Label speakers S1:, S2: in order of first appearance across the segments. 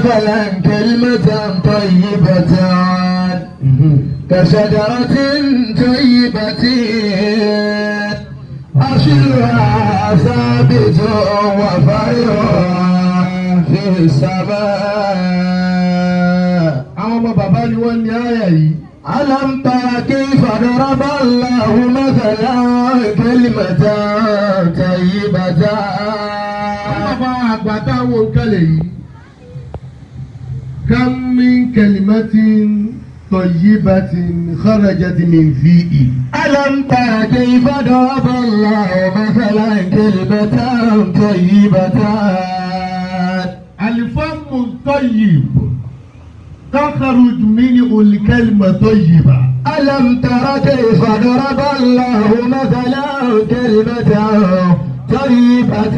S1: مثلا كلمة طيبة كشجرة طيبة أصلها ثابت وفرعها في السماء.
S2: Àwọn ọmọ bàbá ni wọ́n ní àyà yìí.
S1: ألم تر كيف ضرب الله مثلا كلمة طيبة.
S2: Bàbá àgbà táwọn ń kálẹ̀ yìí. Kam min kalimatin tayyibatin kharajat min fi'i.
S1: ألم تر كيف ضرب الله مثلا كلمة طيبة.
S2: Al-famu tayyib takhruj minhu al-kalima tayyiba.
S1: ألم تر كيف ضرب الله مثلا كلمة طيبة.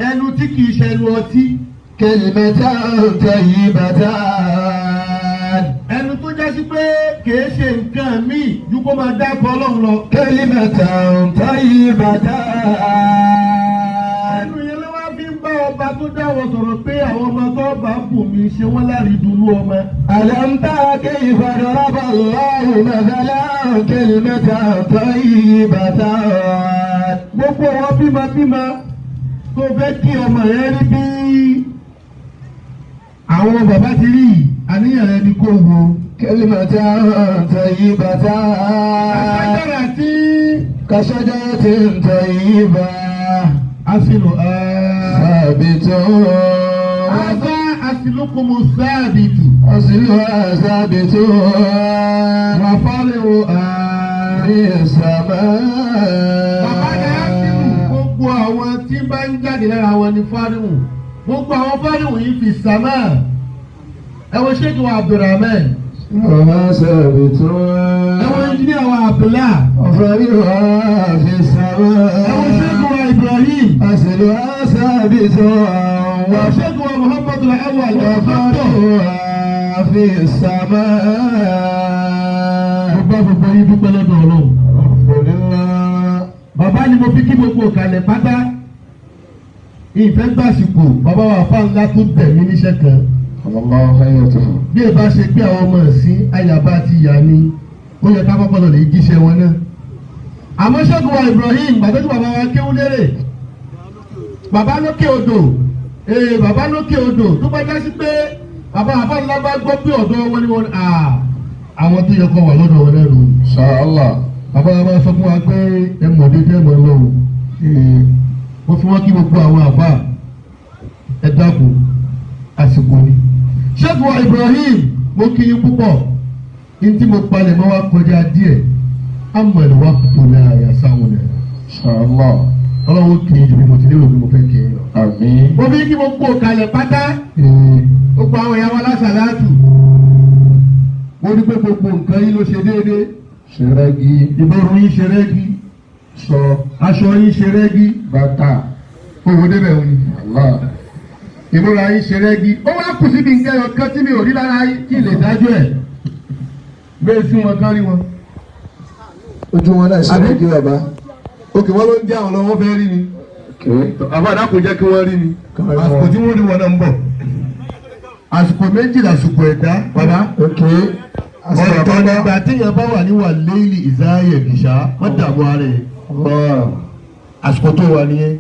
S2: Ẹnu tí kìí ṣẹnu ọtí.
S1: كلمة طيبة.
S2: Ẹnu tó jásí pé kìí ṣe nǹkan míì ju kó máa dákọ̀ Ọlọ́run lọ.
S1: كلمة طيبة.
S2: Ẹnu yẹn ló wá fi ń bá ọba tó dá wọn sọ̀rọ̀ pé àwọn ọmọ tó bá bù mí ṣe wọ́n lárí dùnú ọmọ.
S1: ألم تر كيف ضرب الله مثلا كلمة طيبة.
S2: Gbogbo wọn bímọbímọ tó fẹ́ kí ọmọ yẹn rí bí àwọn bàbá ti rí yìí, àníyàn rẹ ni kò wo.
S1: كلمة طيبة.
S2: Àṣàjára tí
S1: كشجرة طيبة
S2: àṣìlò
S1: ثابت
S2: àṣà àṣìlókòmò sáàbìtì
S1: أصلها ثابت
S2: wàfárẹ̀wò
S1: في السماء.
S2: Bàbá ni àṣìlù gbogbo àwọn tí bá ń jáde lára wọn ni fáríwù. Gbogbo àwọn fáríwù yìí fi sàmà. Ẹ wo Sheikh wa Abdulrahman.
S1: أصلها ثابت
S2: Ẹ wo engineer wa Abdullah.
S1: وفرعها في
S2: Ẹ wo
S1: السماء.
S2: Sheikh wa Ibrahim.
S1: أصلها ثابت
S2: Ẹ wo Sheikh wa Muhammad al-Awwal.
S1: وفرعها في السماء.
S2: Mo bá gbogbo yín dúpẹ́ lọ́dọ̀ Ọlọ́run.
S1: الحمد لله.
S2: Bàbá ni mo fi kí gbogbo ìkàlẹ̀ pátá. Ìfẹ́ gbàsìkò bàbá wa fáwọn ńlá tó bẹ̀ mí níṣẹ́ kan.
S1: الله حياته.
S2: Bí ẹ bá ṣe pé àwọn ọmọ ẹ̀sìn ayàbá ti yà ni ó yẹ ká kọ́kọ́ lọ lè jíṣẹ́ wọn náà. Àmọ́ Ṣẹ́gun wa Ibrahim gbàdójú bàbá wa kéwú lérè. Bàbá lókè odò ee bàbá lókè odò tó bá já sí pé bàbá àbá ńlá bá gbọ́ pé ọ̀dọ́ wọn ni wọn àwọn tó yẹ kó wà lọ́dọ̀ wọn náà nù.
S1: إن شاء الله.
S2: Bàbá wa máa sọ fún wa pé ẹ mọ̀ dé tẹ́ mọ̀ lọ́wọ́. Mo fi wọ́n kí gbogbo àwọn àbá ẹ dákun àsìkò ni. Ṣẹ́gun Ibrahim mo kí yín púpọ̀ ní tí mo palẹ̀ mọ́ wá kọjá díẹ̀ amọ̀lẹ̀ wá tó láàyè sáwọn ẹ̀.
S1: إن شاء الله.
S2: Ọlọ́run kì í ju bí mo ti lérò bí mo fẹ́ kí n lọ.
S1: آمين.
S2: Mo fi kí mo kó kalẹ̀ pátá gbogbo àwọn ìyá wa lásàlátù. Mo rí pé gbogbo nǹkan yín ló ṣe déédéé.
S1: Ṣe rẹ́gí.
S2: Ìborùn yín ṣe rẹ́gí.
S1: Sọ
S2: Aṣọ yín ṣe rẹ́gí.
S1: bàtà.
S2: Owó débẹ̀ òní.
S1: Allah.
S2: Ìmúra yín ṣe rẹ́gí. Ó wá kù síbi nǹkan ẹyọ kan tí mi ò rí lára yín kí n lè dájú ẹ̀. Bẹ́ẹ̀ sí wọn kán rí wọn.
S1: Ojú wọn náà ṣe rẹ́gí bàbá.
S2: Òkè wọn ló ń jẹ́ àwọn lọ wọ́n fẹ́ rí mi. Àbá àdàkùn jẹ́ kí wọ́n rí mi. Àsìkò tí wọ́n rí wọn náà ń bọ̀. Àsìkò méjì làsìkò ẹ̀dá bàbá. Ọ̀tọ̀ nígbà téèyàn bá wà ní wàléèlì ìzáyẹ̀ gìṣà wọ́n dààmú ara ẹ̀. Àsìkò tó wà nìyẹn.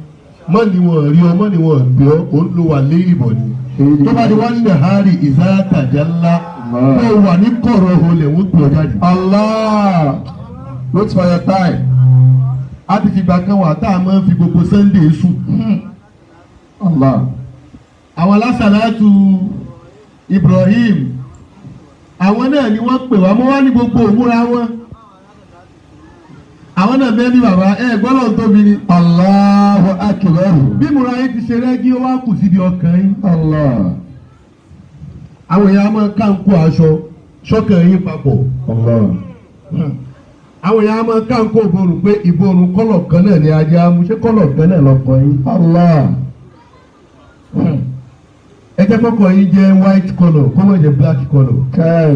S2: Mọ́ ni wọ́n rí ọ, mọ́ ni wọ́n gbé ọ, òun ló wà léèlì bọ̀ ni. Tó bá di wọ́n ní hari ìzáyàtàjà ńlá, tó wà ní kọ̀rọ̀ olè wọ́n gbé ọ jáde.
S1: Allah. Wait for your time.
S2: A ti fìgbà kan wà tá a máa ń fi gbogbo Sunday sùn.
S1: Allah.
S2: Àwọn alásàlátù Ibrahim, àwọn náà ni wọ́n pè wá mọ́ wá ní gbogbo òmúra wọn. Àwọn náà bẹ́ẹ̀ ní bàbá ẹ gbọ́dọ̀ tóbi ni.
S1: Allahu akbar.
S2: Bí múra yín ti ṣe rẹ́gí ó wá kù síbi ọkàn yín.
S1: Allah.
S2: Àwọn èèyàn á máa ká ń kó aṣọ sọ́kàn yín papọ̀.
S1: Allah.
S2: Àwọn èèyàn á máa ká ń kó ìborùn pé ìborùn kọ́lọ̀ kan náà ni ajá mú ṣé kọ́lọ̀ kan náà lọ́kàn yín.
S1: Allah.
S2: Ẹ jẹ́ kọ́kọ́ yín jẹ́ white colour kó má jẹ́ black colour.
S1: Kai.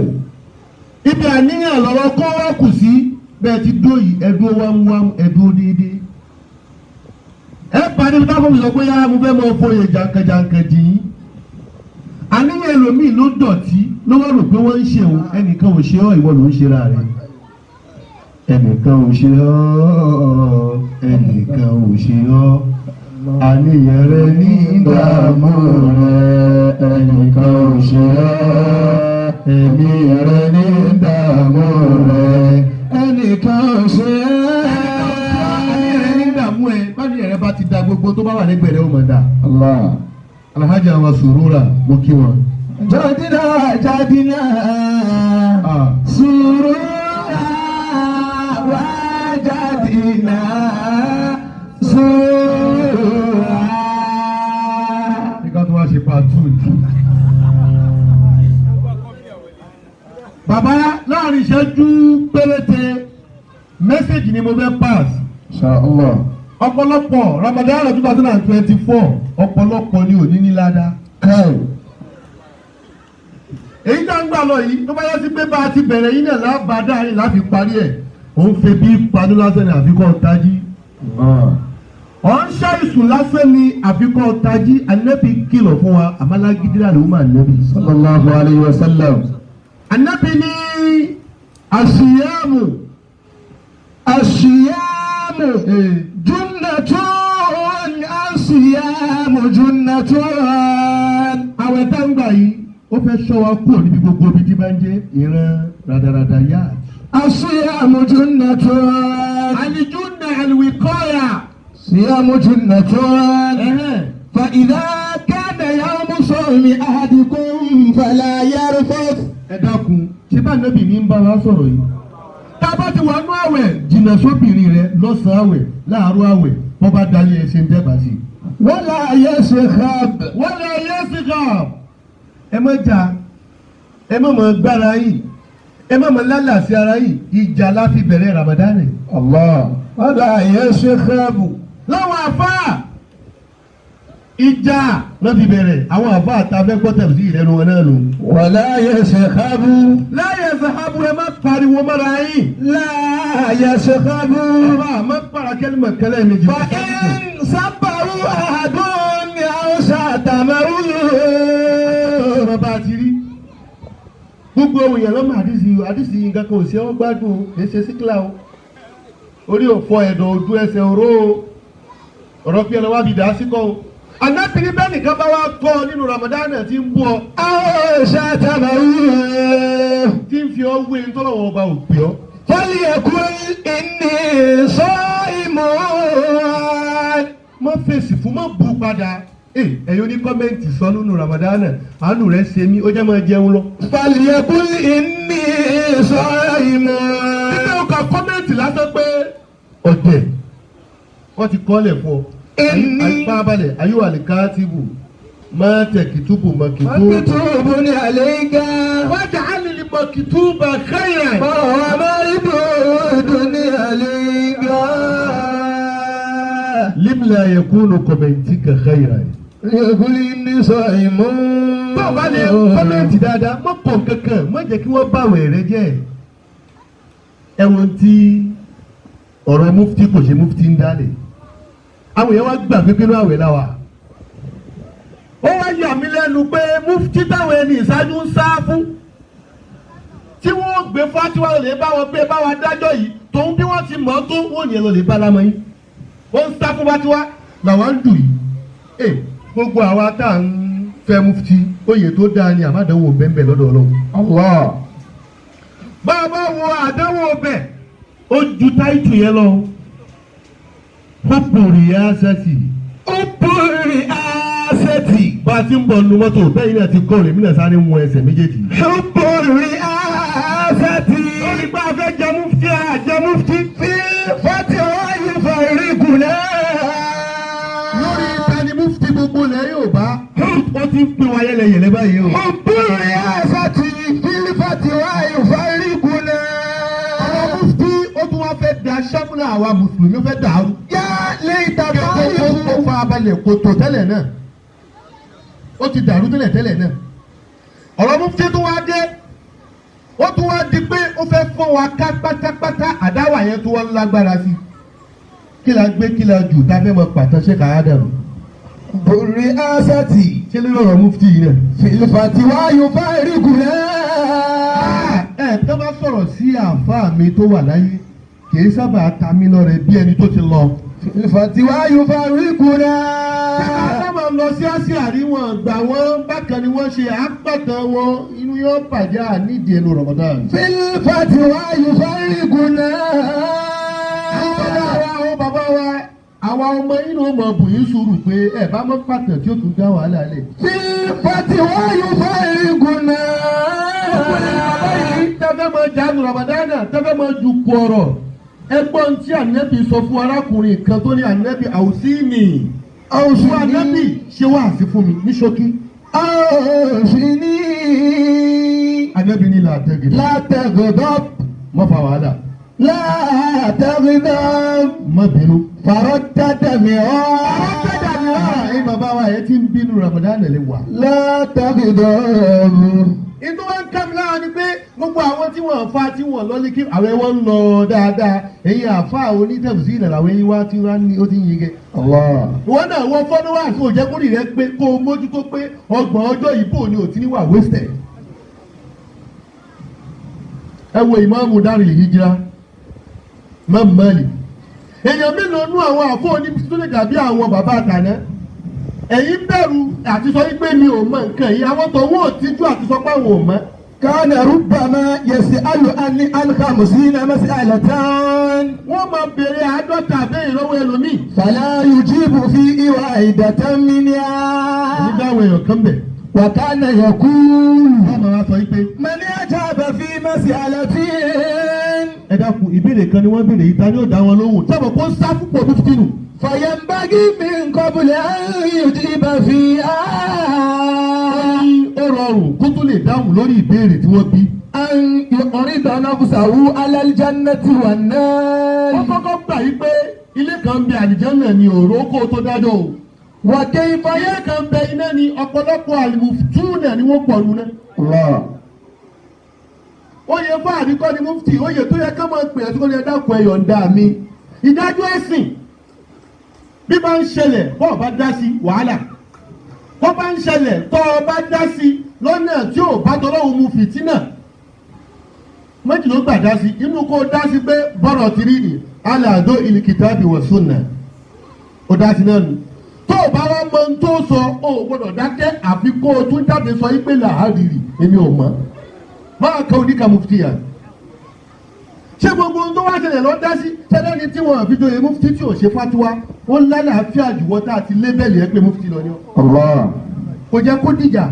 S2: Ibi àníyàn lọ́rọ̀ kó wá kù sí bẹ́ẹ̀ ti dó yìí ẹ̀dúró wámúwámú ẹ̀dúró déédéé. Ẹ pàdé táwọn mi sọ pé yára mo fẹ́ mọ fòye jàǹkànjàǹkàn jì yín. Àníyàn ẹlòmíì ló dọ̀tí ló wá rò pé wọ́n ń ṣe òun, ẹnìkan ò ṣe ọ́, ìwọ ló ń ṣe ra rẹ̀. Ẹnìkan ò ṣe ọ́, ẹnìkan ò ṣe ọ́, àníyàn rẹ ní ìdààmú rẹ, ẹnìkan ò ṣe ọ́, ẹ̀mí rẹ ní ìdààmú rẹ,
S1: ẹnìkan ò ṣe ọ́.
S2: Àníyàn rẹ ní ìdààmú ẹ, báníyàn rẹ bá ti da gbogbo tó bá wà lẹ́gbẹ̀ẹ́ rẹ ó mọ̀ dá.
S1: Allah.
S2: Alhaja wa Surura, mo kí wọn.
S1: Jadina jadina Surura wa jadina Surura.
S2: Nígbà tó wá ṣe part two. Bàbá, láàrin ìṣẹ́jú péréte, message ni mo fẹ́ pass.
S1: Inshallah.
S2: Ọ̀pọ̀lọpọ̀ Ramadan 2024, ọ̀pọ̀lọpọ̀ ni ò ní ní ládàá.
S1: Káì.
S2: Èyí tá ń gbà lọ yìí tó bá yẹ sí pé bá a ti bẹ̀rẹ̀ yìí náà lábàá dáhìn láfi parí ẹ̀, òun fẹ́ bí panú lásán ni àfikún tají. Ọ̀ ń ṣàìsùn lásán ni àfikún tají. Ànábì kìlọ̀ fún wa, àmàlágídí làlẹ́ ó máa nẹ́bí.
S1: Sallallahu alayhi wa sallam.
S2: Ànábì ní àṣìyàmù.
S1: Àṣìyàmù junnatun, àṣìyàmù junnatun.
S2: Àwẹ̀ tá ń gbà yìí ó fẹ́ ṣọ́ wa kúrò níbi gbogbo ibi tí bá ń jẹ́ ìran radarada yá.
S1: Àṣìyàmù junnatun.
S2: Àlìjúnà àlùwìkọ́yà.
S1: Siyamu junnatun. Fa idha kana yawmu sawmi ahadikum fala yarfuth.
S2: Ẹ dákun, ṣé bá nẹ́bì ní ń bá wa sọ̀rọ̀ yìí? Tá a bá ti wà nú àwẹ̀, jìnnà sóbìnrin rẹ lọ́sàn-án àwẹ̀, láàárọ̀ àwẹ̀, bọ́ bá dalẹ̀ ẹ ṣe ń dẹ́gbà sí i.
S1: Wala yaskhab.
S2: Wala yaskhab. Ẹ má jà, ẹ má mọ̀ gbára yìí, ẹ má mọ̀ lálàsí ara yìí, ìjà la fi bẹ̀rẹ̀ Ramadan.
S1: Allah. Wala yaskhab.
S2: Láwọn àfáà, ìjà ló fi bẹ̀rẹ̀, àwọn àfáà ta fẹ́ gbọ́ tẹ̀sí ìrẹ́nu wọn náà nù.
S1: Wala yaskhab.
S2: La yaskhab, ẹ má pariwo mọ́ra yìí.
S1: La yaskhab.
S2: Ẹ má para kẹ́lìmọ̀ kẹ́lẹ́ méjì.
S1: Fa in sabbahu ahadun aw shatamahu.
S2: Bàbá ti rí gbogbo ohun yẹn lọ́mọ àdìsí àdìsí nǹkan kan ò sí ọ́ gbádùn o, kì í ṣe síkìlà o, orí òfò ẹ̀dọ̀ ojú ẹsẹ̀ oró o, ọ̀rọ̀ pé ẹlọ́wà bìdá síkọ́ o. Ànábìrin bẹ́ẹ̀ nìkan bá wá kọ́ ọ nínú Ramadan tí ń bú ọ.
S1: Aw shatamahu.
S2: Tí ń fi ọ wé ní tọ́lọ́wọ́ ọba ò pè ọ́.
S1: Falyaqul inni sa'imun.
S2: Má fèsì fún, má bú padà. Ẹ̀yin oní kọ́mẹ́ǹtì sọ nínú Ramadan, àánú rẹ̀ ṣe mí, ó jẹ́ máa jẹun lọ.
S1: Falyaqul inni sa'imun.
S2: Nígbà wo ka kọ́mẹ́ǹtì lásán pé ọ̀dẹ̀ wọ́n ti kọ́lẹ̀ fún ọ.
S1: Inni
S2: Àyípa ayé àlìkáàtìbù máa tẹ̀ kìtùbù mọ̀ kìtùbù.
S1: maktubun alayka.
S2: Waj'al al-maktuba khayran.
S1: Fahuwa mardudun alayka.
S2: Lim la yakunu kọ̀mẹ̀ntìkà khayran.
S1: Yaqul inni sa'imun.
S2: Tó o bá lè kọ́mẹ̀ntì dáadáa, má kọ̀ kankan, má jẹ́ kí wọ́n báwẹ̀ rẹ jẹ́. Ẹ̀wọ̀n tí ọ̀rọ̀ mufti kò ṣe mufti ń dálẹ̀. Àwọn èèyàn wá gbà pé pínlẹ̀ àwẹ̀ láwà. Ó wá yà mí lẹ́nu pé mufti táwọn ẹni ìṣáájú ń sá fún, tí wọ́n gbé fatiwa lè bá wọn gbé bá wa dájọ́ yìí, tòun bí wọ́n ti mọ̀ ọ́ tó wọ́n ní ẹ lọ lè bá lámọ́ yín. Wọ́n ń sá fún fatiwa làwọn ń dù yìí. Gbogbo àwa tá à ń fẹ́ mufti, oyè tó dáa ni àmàdánwò bẹ́ẹ̀ lọ́dọ̀ Ọlọ́run.
S1: Allah.
S2: Bá a bá wo àdánwò bẹ̀, ó ju táìtù yẹn lọ. Hubbu riyasati.
S1: Hubbu riyasati.
S2: Bá a ti ń bọ̀ nu mọ́tò bẹ́ẹ̀ yìí náà ti kọ́ rèmí náà sáré ń wọ ẹsẹ̀ méjèèjì.
S1: Hubbu riyasati.
S2: Lórí pé a fẹ́ jẹ mufti, a jẹ mufti.
S1: Fi fatiwa yufarriquna.
S2: Lórí tani mufti gbogbo ilẹ̀ Yorùbá, ó ti ń pín wa yẹlẹyẹlẹ báyìí o.
S1: Hubbu riyasati fi fatiwa yufarriquna.
S2: Àwọn mufti ó tún wá fẹ́ da sáfúnà àwa mùsùlùmí ó fẹ́ dàrú.
S1: Yá lè tàbá
S2: Kó kó fa abalẹ̀ kó tó tẹ́lẹ̀ náà. Ó ti dàrú tẹ́lẹ̀ tẹ́lẹ̀ náà. Ọ̀rọ̀ mufti tún wá dé. Ó tún wá di pé ó fẹ́ fọ́n wa ká pátápátá, àdáwà yẹn tún wá ń lágbára sí i. Kí la gbé, kí la jù tá a fẹ́ mọ pàtó ṣé kàá dàrú.
S1: بالرئاسة
S2: Ṣé lórí ọ̀rọ̀ mufti yìí náà?
S1: في الفتوى يفارقنا.
S2: Ẹ tó bá sọ̀rọ̀ sí àáfàá mi tó wà láyé, kì í sábà ta mí lọ́rẹ bí ẹni tó ti lọ.
S1: في الفتوى يفارقنا.
S2: Ká máa lọ sí Asia rí wọn gbà wọ́n bákan ni wọ́n ṣe àpàtàn wọn, inú yóò bàjẹ́ ànídìí ẹnu Ramadan.
S1: في الفتوى يفارقنا.
S2: Àwọn bàbá wa, àwa ọmọ inú ọmọ bùyín sùúrù pé ẹ bá mọ́ pàtàn tí ó tún dá wàhálà lẹ̀.
S1: في الفتوى يفارقنا.
S2: Tẹ́fẹ́ máa jáde Ramadan, tẹ́fẹ́ máa ju kú ọ̀rọ̀. Ẹgbọ́n tí ànẹ́bí sọ fún arákùnrin kan tó ní ànẹ́bí àwùsí mi. Fún ànẹ́bí ṣe wáàsí fún mi ní ṣókí.
S1: أوصني.
S2: Ànẹ́bí ní làtẹ́gìdì.
S1: لا تغضب.
S2: Má fa wàhálà.
S1: لا تغضب.
S2: Má bínú.
S1: فردد مرارا.
S2: Ẹ̀yin bàbá wa ẹ̀ ti ń bínú Ramadan lè wà.
S1: لا تغضب.
S2: Inú wa ń ká mi lára ni pé gbogbo àwọn tí wọ́n fa tí wọ́n lọ ní kí àwọn ẹ̀wọ̀n ń lọ dáadáa. Ẹ̀yin àfa onítẹ̀bùsí ìlànà àwọn ẹ̀yin wá tí wọ́n ní ó ti ń yege.
S1: الله.
S2: Ìwọ náà wọ followers ò jẹ́ kórìí rẹ pé kó o mójútó pé 30 ọjọ́ ìbò ni ò ti ní wà wasted. Ẹ wo ìmáàmù Darul Hijra, Imam Malik. Èèyàn mélòó nú àwọn àfọ oníbi tó lè dàbí àwọn bàbá àtàná? Ẹ̀yin bẹ̀rù àti sọ wípé mi ò mọ nǹkan yìí, àwọn tó wọ́n ò tijú àti sọ pé àwọn ò mọ̀.
S1: كان ربما يسأل عن 50 مسألة.
S2: Wọ́n máa béèrè 50 àbẹ́yìn lọ́wọ́ ẹlòmíì.
S1: فلا يجيب في واحدة منها.
S2: Èmi dáhùn èèyàn kan bẹ̀.
S1: وكان يقول
S2: Wọ́n máa wá sọ wípé
S1: من أجاب في مسألة
S2: ẹ dákun, ìbéèrè kan ni wọ́n béèrè yìí, ta ni ó dá wọn lóhùn? Sábà kó sá fúnpọ̀ fífítì nù.
S1: فينبغي من قبل أن يجيب فيها
S2: Ó rọrùn kó tó lè dáhùn lórí ìbéèrè tí wọ́n bí.
S1: أن يعرض نفسه على الجنة والنار.
S2: Ó kọ́kọ́ gbà yí pé ilé kan bẹ àlìjánà ni òró kó tó dájọ́ o.
S1: وكيف
S2: Ilé kan bẹ iná ni ọ̀pọ̀lọpọ̀ àlùmùtúnà ni wọ́n pọ̀ nù náà.
S1: الله.
S2: Oyè fáàrí kọ́ ni mufti, oyè tó yẹ ká máa pè é tó kọ́ ni ẹ dákun ẹ yọ̀ǹda mi. Ìdájọ́ ẹ̀sìn bí bá ń ṣẹlẹ̀ bọ́ọ̀ bá dá sí wàhálà. Bọ́ bá ń ṣẹlẹ̀ tọ́ ọ bá dá sí lọ́nà tí ò bá tọ́lọ́hun mu fìtínà. Méjì ló gbà dá sí, inú kó dá sí pé bọ́rọ̀ ti rí ni aláàdó ìlìkìtàbí wa sunna. Ó dá sí náà nù. Tó o bá wá mọ ohun tó sọ, o ò gbọ́dọ̀ dákẹ́ àfi kó o tún jáde sọ yí pé làhádìrì èmi ò mọ̀. Máa kọ́ oníkà mufti yà. Ṣé gbogbo ohun tó wá ṣẹlẹ̀ lọ dá sí? Ṣẹlẹ̀ ni tí wọ́n fi joyè mufti tí ò ṣe fatiwa, ó lálàáfíà jùwọ́ tá a ti lébẹ̀lì ẹ pé mufti lọ ni ọ́.
S1: الله.
S2: Kò jẹ́ kó dìjà,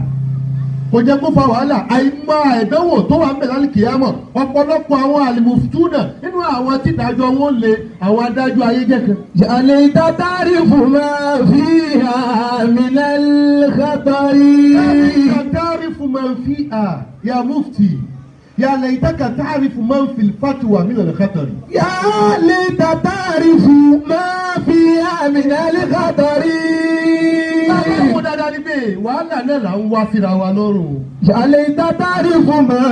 S2: kò jẹ́ kó fa wàhálà, àìmọ̀ àìdánwò tó wà ń bẹ̀ lálẹ́ kìyàmọ̀. Ọ̀pọ̀lọpọ̀ àwọn àlìmùtúnà nínú àwọn tí ìdájọ́ wọn lé àwọn adájọ́ ayé jẹ́ kan.
S1: ليت تعرف ما فيها من الخطر.
S2: تعرف من فيها يا مفتي، يا ليتك تعرف من في الفتوى من الخطر.
S1: يا ليت تعرف ما فيها من الخطر.
S2: Àwọn dáadáa ni pé wàhálà náà là ń wá síra wa lọ́rùn.
S1: يا ليت تعرف ما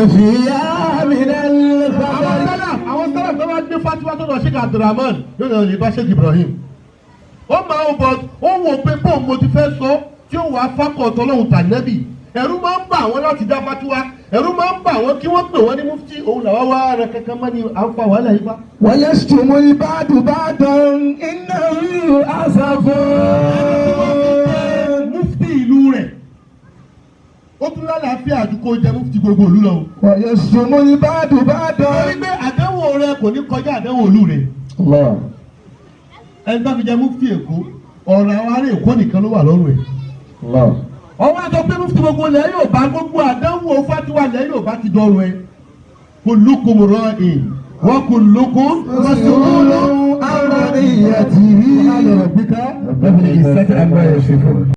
S1: فيها من
S2: Àwọn
S1: الخطر.
S2: sálà àwọn sálà tó bá dé fatiwa tó lọ Sheikh Abdulrahman yóò lọ lè bá Sheikh Ibrahim. Ó máa ń bọ̀, ó wò pé bóun mo ti fẹ́ sọ tí ó wàá fákọ̀ tọ́lọ́hún tànẹ́bì. Ẹ̀rù máa ń bà wọ́n láti dá fatiwa. Ẹ̀rù máa ń bà wọ́n kí wọ́n pè wọ́n ní mufti. Òun làwa wá ara kankan mọ́ ni à ń fa wàhálà yìí fa.
S1: ويشتم البعض بعضا إنه أسف.
S2: Mufti ìlú rẹ̀ ó tún lálàáfíà ju kó jẹ mufti gbogbo ìlú lọ.
S1: ويشتم البعض بعضا.
S2: Torí pé àdánwò rẹ kò ní kọjá àdánwò ìlú rẹ.
S1: الله.
S2: Ẹni tó fi jẹ mufti Èkó, ọ̀rọ̀ àwọn ará Èkó nìkan ló wà lọ́rùn ẹ̀.
S1: الله.
S2: Ọwọ́ àtọ́ pé mufti gbogbo ilẹ̀ yóò bá gbogbo àdánwò fatiwa ilẹ̀ yóò bá ti dọ̀rùn ẹ̀. Kullukum ra'in wa kullukum mas'ulun
S1: عن رعيته.
S2: Subhana rabbika rabbil izzati amma yasifun.